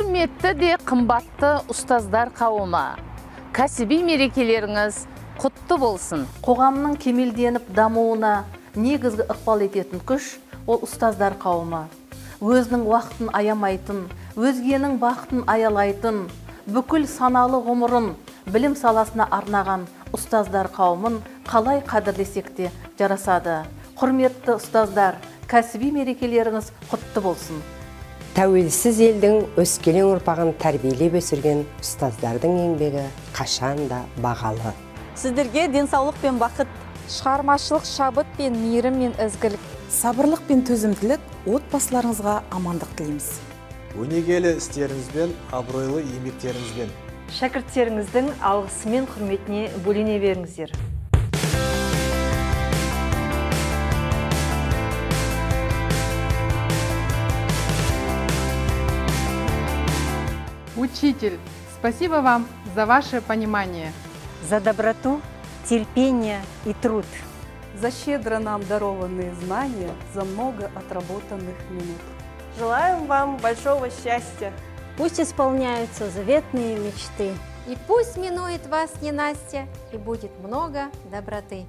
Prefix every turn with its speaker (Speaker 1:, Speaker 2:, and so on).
Speaker 1: Құрметті де қымбатты ұстаздар қауымы, кәсіби мерекелеріңіз құтты болсын.
Speaker 2: Қоғамның кемелденіп дамуына негізгі ықпал ететін күш ол ұстаздар қауымы. Өзінің уақытын аямайтын, өзгенің бақытын аялайтын, бүкіл саналы ғұмырын білім саласына арнаған ұстаздар қауымын қалай қадірлесек те жарасады. Құрметті ұстаздар, кәсіби мерекелеріңіз құтты болсын.
Speaker 3: Тәуелсіз елдің өскелең ұрпағын тәрбиелеп өсірген ұстаздардың еңбегі қашан да бағалы.
Speaker 4: Сіздерге денсаулық пен бақыт,
Speaker 5: шығармашылық шабыт пен мейірім мен ізгілік,
Speaker 6: сабырлық пен төзімділік, отбасыларыңызға амандық тілейміз.
Speaker 7: Өнегелі істеріңізбен, абыройлы еңбектеріңізбен,
Speaker 8: шәкірттеріңіздің алғысы мен құрметіне бөлене беріңіздер.
Speaker 9: Учитель, спасибо вам за ваше понимание.
Speaker 10: За доброту, терпение и труд.
Speaker 11: За щедро нам дарованные знания, за много отработанных минут.
Speaker 12: Желаем вам большого счастья.
Speaker 13: Пусть исполняются заветные мечты.
Speaker 14: И пусть минует вас ненастье, и будет много доброты.